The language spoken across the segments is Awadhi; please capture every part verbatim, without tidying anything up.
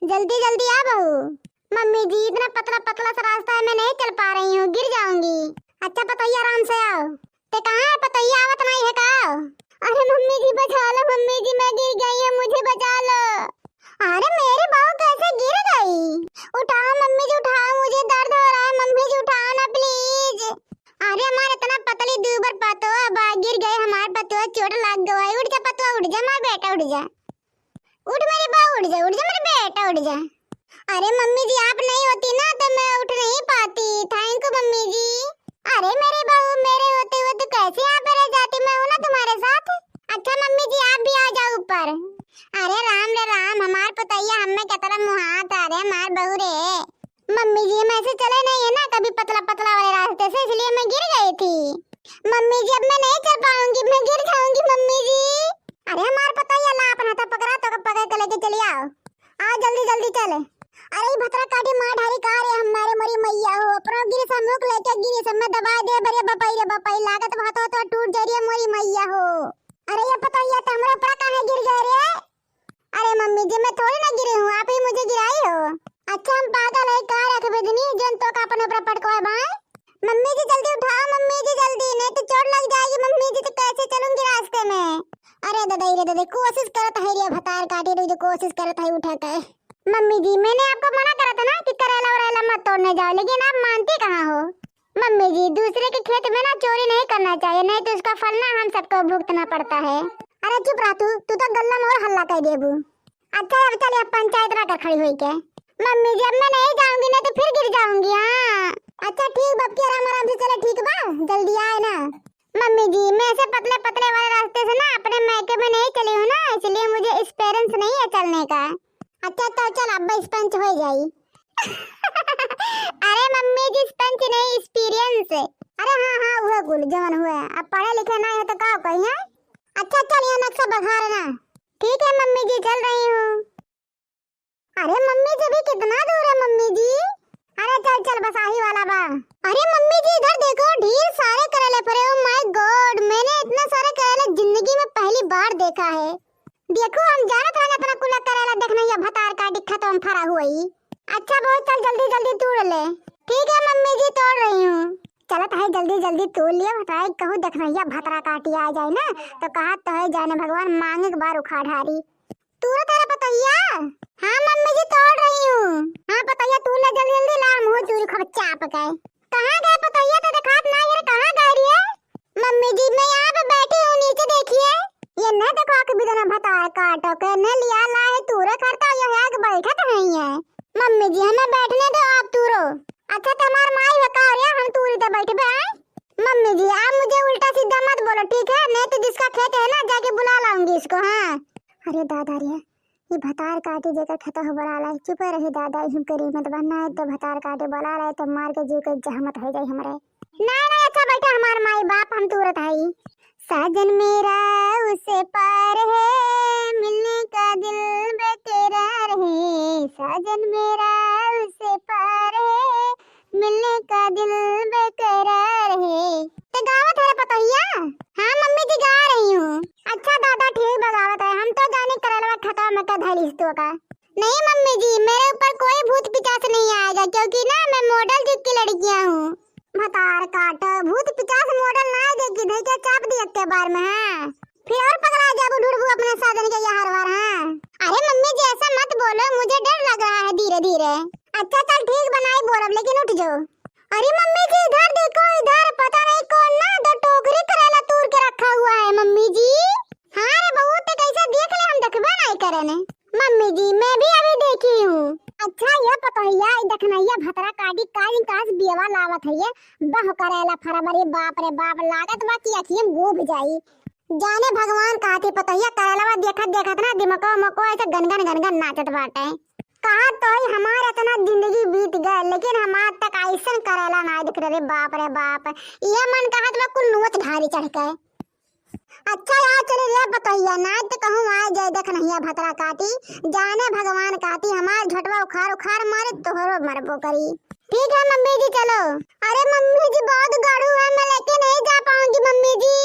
जल्दी जल्दी आ बहू। मम्मी जी, इतना पतला पतला सा रास्ता है, मैं नहीं चल पा रही हूँ, गिर जाऊंगी। अच्छा पतोहिया, आराम से आओ। ते कहाँ है पतोहिया, आवत नहीं है का? अरे मम्मी जी बचा लो, मम्मी जी मैं गिर गई हूँ, मुझे बचा लो। अरे मेरी बहू कैसे गिर गई? उठाओ मम्मी जी उठाओ, मुझे दर्द हो रहा है, मम्मी जी उठाओ ना please। अरे हमार इतना पतली दूबर पतोह बा, गिर गई हमार पतोह, चोट लाग गई। उठ जा पतोह, उठ जा हमार बेटा, उठ जा। उठ मेरी बहू, उठ जा, उठ जा मेरे बेटा, उठ जा। अरे मम्मी जी, आप नहीं होती ना तो मैं उठ नहीं पाती। Thank you मम्मी जी। अरे मेरी बहू, मेरे होते हुए तू कैसे यहाँ पे रह जाती? मैं हूँ ना तुम्हारे साथ। अच्छा मम्मी जी, आप भी आ जाओ ऊपर। अरे राम रे राम, हमार पतोहिया हमें कितना मुहात। अरे हमार बहू रे। मम्मी जी, हम ऐसे चले नहीं है ना कभी पतला पतला वाले रास्ते से, इसलिए मैं गिर गई थी। मम्मी जी, अब मैं नहीं चल पाऊंगी, मैं गिर जाऊंगी मम्मी जी। अरे हमार पतोहिया, ला अपन हाथ पकड़ा तो पकड़ के लेके चली आओ। आ जल्दी जल्दी चले। अरे ई भतरा काटी मार ढारी का रे हमारे, मोरी मैया हो, अपनो गिरी से मुख लेके गिरी से मैं दबाए दे। अरे बपाई रे बपाई, लागत भातो तो टूट जा रही है मोरी मैया हो। अरे ये पतोहिया तो हमरे ऊपर काहे गिर गए रे? अरे मम्मी जी, मैं थोड़ी ना गिरी हूँ, आप ही मुझे गिराई हो। अच्छा हम पागल है का रख बेदनी, जोन तो का अपने ऊपर पटकवा बाय? मम्मी जी जल्दी उठाओ मम्मी जी जल्दी, नहीं तो चोट लग जाएगी मम्मी जी, तो कैसे चलूंगी रास्ते में? अरे ददाई रे ददाई, कोशिश करत है रे भतार काटी रे, जो कोशिश करत है उठा के। मम्मी जी, मैंने आपको मना करा था ना कि करेला वरेला मत तोड़ने जाओ, लेकिन आप मानती कहाँ हो? मम्मी जी, दूसरे के खेत में ना चोरी नहीं करना चाहिए, नहीं तो उसका फल ना हम सबको भुगतना पड़ता है। अरे चुप रह तू, तू तो गल्ला में और हल्ला कर देबू। अच्छा अब चल, अब पंचायत ना कर खड़ी हुई के। मम्मी जी, अब मैं नहीं जाऊंगी, नहीं तो फिर गिर जाऊंगी। हाँ अच्छा ठीक बा, अब के आराम आराम से चले, ठीक बा, जल्दी आए ना। मम्मी जी, मैं ऐसे पतले पतले वाले रास्ते से ना अपने मायके में नहीं चली हूँ ना, इसलिए मुझे एक्सपीरियंस नहीं है चलने का। अच्छा तो चल, अब स्पंच हो जाई। अरे मम्मी जी, स्पंच नहीं, एक्सपीरियंस। अरे हाँ हाँ, वह कुल जवन हुए, अब पढ़े लिखे ना है तो का कही है? अच्छा चल, यहाँ नक्शा बघार ना। ठीक है मम्मी जी, चल रही हूँ। अरे मम्मी जी, अभी कितना दूर है मम्मी जी? अरे चल चल, बस आही वाला बा। अरे मम्मी जी, इधर देखो, ढेर सारे करेले फरे। Oh my God, मैंने इतना सारा करेला जिंदगी में पहली बार देखा है। देखो, हम जानत हन अपना कुला करेला देखनैया भतार काटी खतवा में फरा हुई। अच्छा बहू, चल जल्दी जल्दी तोड़ ले। ठीक है मम्मी जी, तोड़ रही हूँ। चलत है जल्दी जल्दी तोड़ लिया, भतार कहूँ देखनैया भतरा काटी आ जाए ना, तो कहा तो है जाने भगवान मांगे के बार उखाड़ हारी। तूरत है रे पतोहिया? हाँ मम्मी जी, तोड़ रही हूँ। हाँ पतोहिया, तू ले जल्दी जल्दी ला, मुँह चूरी खूब चाप के। कहाँ गए पतोहिया, तो दिखात ना ये, कहाँ गए रे? मम्मी जी, मैं यहाँ पे बैठी हूँ, नीचे देखिए। ये न देखो, आँख भी दोनों भतार काटो के न लिया ला है, तूरे करता ये है कि बैठत है ये। मम्मी जी, हमें बैठने दो, आप तूरो। अच्छा, तुम्हार माई बका रे, हम तूरी तो बैठबे आए। मम्मी जी, आप मुझे उल्टा सीधा मत बोलो, ठीक है? नहीं तो जिसका खेत है ना, जाके बुला लाऊंगी इसको। हाँ। अरे दादा रे, ये भतार काटी जेकर खेत हो बड़ा ला, चुपे रही दादा, हम करी मत बनना है तो भतार काटे बड़ा ला तो मार के जीव के जहमत हो जाए हमरे। नहीं नहीं, अच्छा बैठा हमार माई बाप, हम तूरत हई। साजन मेरा उसे पार है, मिलने का दिल बेकरार है, साजन मेरा उसे पार है, मिलने का दिल बेकरार है। ते गावत है रे पतोहिया? हाँ मम्मी जी, गा रही हूँ। अच्छा दादा, ठीक बा, गावत है। हम तो जानी करेलवा खतवा में का धैलिस तो का। नहीं मम्मी जी, मेरे ऊपर कोई भूत पिचास नहीं आएगा, क्योंकि ना मैं मॉडल युग की लड़कियाँ हूँ। भतार काट, भूत पिचास मॉडल ना देखी, धई के चाप दी एक बार में, हाँ। फिर और पगला जाबू, ढूंढबू अपने साजन के यहाँ हर बार, हाँ। अरे मम्मी जी, ऐसा मत बोलो, मुझे डर लग रहा है धीरे धीरे। अच्छा चल ठीक बा, नाई बोलब, लेकिन उठ जाओ। अरे मम्मी जी, इधर देखो, इधर पता नहीं कौन ना दो टोकरी करेला तूर के रखा हुआ है मम्मी जी। हाँ रे बहू, ते कैसे देख ले, हम देखबे नहीं करे ने। मम्मी जी, मैं भी अभी देखी हूँ। अच्छा ये पतोहिया, ई देखनैया भतरा काटी काज काज बियवा लावत है ये, बहु करेला फरबरी, बाप रे बाप, लागत बा कि अखियम गूब जाई। जाने भगवान कहती पतोहिया करेलवा देखत देखत ना दिमको मको ऐसे गनगन गनगन नाचत बाटे। कहा तो ही हमार इतना जिंदगी बीत गए, लेकिन हमार तक ऐसन करेला ना दिख रहे, बाप रे बाप। ये मन कहत बा कुल नोच ढारी चढ़ के। अच्छा यार चले रे पतोहिया, ना तो कहूँ आ जाए देखनैया भतरा काटी, जाने भगवान कहती हमार झोटवा उखाड़ उखाड़ मारे तोहरो मरबो करी। ठीक है मम्मी जी चलो। अरे मम्मी जी बहुत गाड़ू है, मैं लेके नहीं जा पाऊंगी मम्मी जी।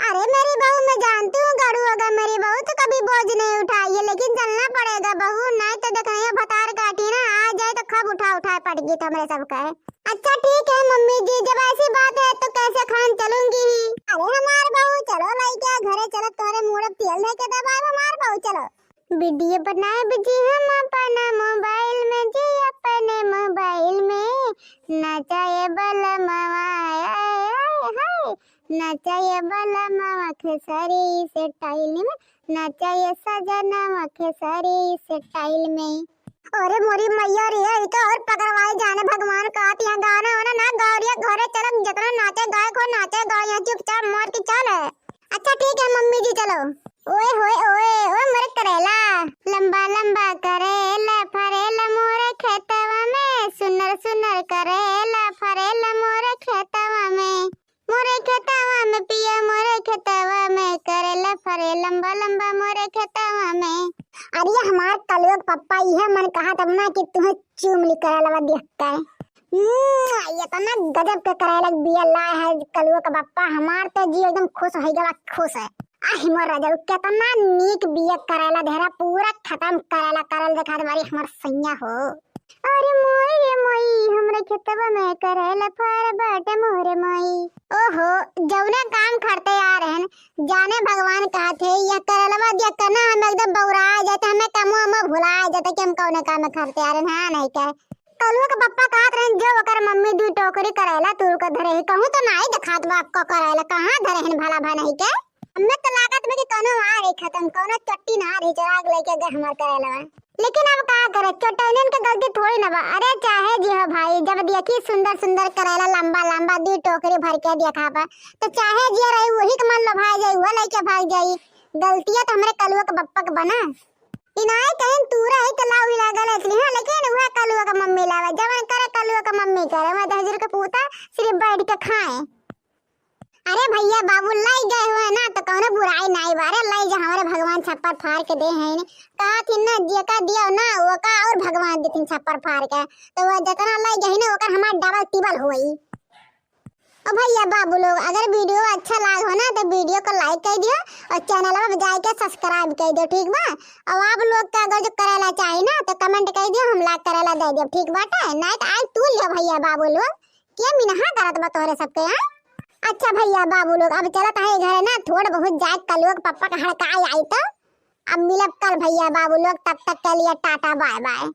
अरे मेरी बहू, मैं जानती हूँ गड़ू होगा, मेरी बहू तो कभी बोझ नहीं उठाई है, लेकिन चलना पड़ेगा बहू, नहीं तो देखना ये भतार काटी ना, आ जाए तो खूब उठा उठा पटकी तो हमरे सब का है। अच्छा ठीक है मम्मी जी, जब ऐसी बात है तो कैसे खान चलूंगी ही। अरे हमार बहू चलो लइके घरे चलो, तोरे मूड़ अब तेल धइ के दबाए हमार बहू चलो। वीडियो बनाए जी हम अपना मोबाइल में जी, अपने मोबाइल में। नाचा ये बलमवा, आय, आय, हाय। नाचा ये बलमवा खेसारी स्टाइल में, नाचा ये सजनवा खेसारी स्टाइल में। अरे मोरी मैया रे, ई तो और पकड़वाए जाने भगवान का हाथ। यहाँ गाना वाना ना गाओ रे, घरे चलो, जितना नाचे गाए को नाचे गाओ, यहाँ चुपचाप मार के चल। अच्छा ठीक है मम्मी जी, चलो। ओए होए ओए, ओए मोरे करेला, लंबा लंबा करेला फरेला मोरे खेतवा में, सुनर सुनर करेला फरेला मोरे खेतवा में, मोरे खेतवा में पिया, मोरे खेतवा में करेला फरे लंबा लंबा मोरे खेतवा में। अरे हमार कलुआ के पप्पा, इहे मन कहा तब ना कि तुम्हें चूम ली करेलवा देख के। हम्म, इतना गजब के करेला के बिया लाए है कलुआ के पप्पा, हमार तो जी एकदम खुश हो गया, खुश है। आह मोर रजऊ, कितना नीक बिया करेला धेरा, पूरा खत्म करेला, करेला देखा तुम्हारी हमार सैया हो। अरे मोई रे मोई, हमरे खेतवा में करेला फर बाटे मोरे माई। ओहो, जौने काम करते आ रहन, जाने भगवान कहत है, यह करेलवा दिया करना हम एकदम बौरा जाते, हमें कामो हम भुला जाते कि हम कौने काम में करते आ रहन, हाँ नहीं कहे। कलुआ के पप्पा कहत रहन, जो ओकर मम्मी दू टोकरी करेला तूर के धरे ही, कहूँ तो नाई देखात बा आपको करेला, कहाँ धरे हन भला भा नहीं के? हमें तो लागत बा कि कौनो आ रही खत्म, कौनो चट्टी ना रही चराग लेके गए हमार करेलवा। लेकिन अब का करे, चटैनन के गलती थोड़ी ना बा। अरे चाहे जी हो भाई, जब देखी सुंदर सुंदर करेला लंबा लंबा दू टोकरी भर के देखा बा, तो चाहे जे रही वही के मन लोभाए जाई, वह लेके भाग जाई। गलतिया तो हमरे कलुआ के बप्पा के बना। इनाई कहीं तू रही तो लाऊ ही लागल असली, हाँ, लेकिन वह कलुआ के मम्मी लावे, जवन करे कलुआ के मम्मी करे, वह दहजुर के पूता सिर्फ बैठ के खाए। अरे भैया बाबू, लई गए हुए ना तो कौनो बुराई नाई बा। अरे लई जा, हमरे भगवान छप्पर फाड़ के दे हैं। कहा थी ना, जेका दिया ना, ओका और भगवान देथिन छप्पर फाड़ के। तो वो जितना लई गई ना, ओकर हमार डबल टिबल होई। ओ भैया बाबू लोग, अगर वीडियो अच्छा लाग हो ना तो वीडियो को लाइक कर दियो और चैनल में जाके सब्सक्राइब कर दियो, ठीक बा? और आप लोग का अगर जो करेला चाही ना तो कमेंट कर दियो, हम लाग करेला दे दियो, ठीक बाटे? नहीं तो आज तू लियो भैया बाबू लोग, के मिनहा करत बा तोहरे सबके, हाँ? अच्छा भैया बाबू लोग, अब चलत है घरे ना, थोड़ बहुत जाए कलुआ के पप्पा का हड़काई आई तो। अब मिलब कल भैया बाबू लोग, तब तक के लिए टाटा बाय बाय।